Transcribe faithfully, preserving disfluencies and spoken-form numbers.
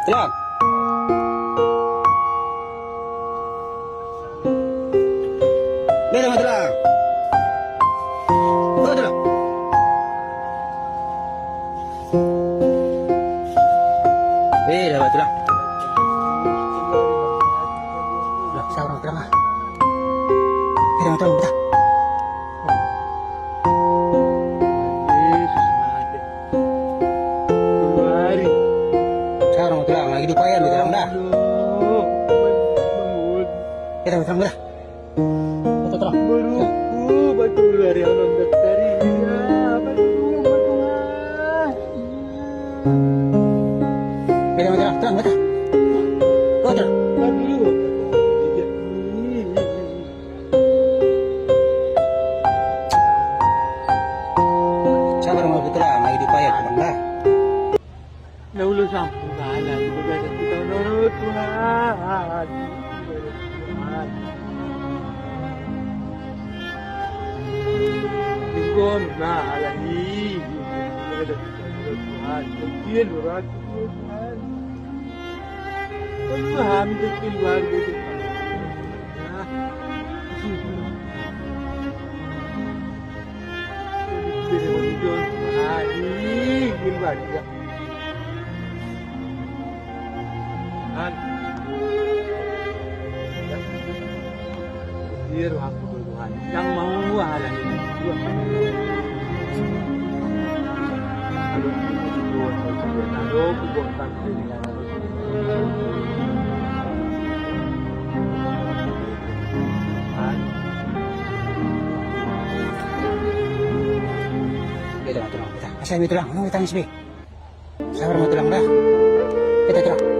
Tulang. Beda ma tulang. O tulang. Beda ma tulang. Tulang, sabar ma tulang ah. Beda ma tulang, beda. Yesus mate. Keluari. Sabar ma tulang, lagi diupayaon ma tulang da. Aduh, bangun, bangun. Beda ma tulang, beda. Beda tulang. Baru ku, baru keluari, anak dari, ya, baru, baru, ah. Beda ma tulang, tulang, beda. O tulang. Baru. Sabar ma tulang, lagi diupayaon tulang da. Na olo sampung ala di bagasan kita, no, no, Tuhan. Tuhan. Ingkon na ala di bagasan kita, no, Tuhan. Tuhan, Tuhan. Tuhan, kami keluarga itu. Beda ma tulang, beda. Asa mi tulang, nunga tangis be. Sabar ma tulang da. Beda tulang.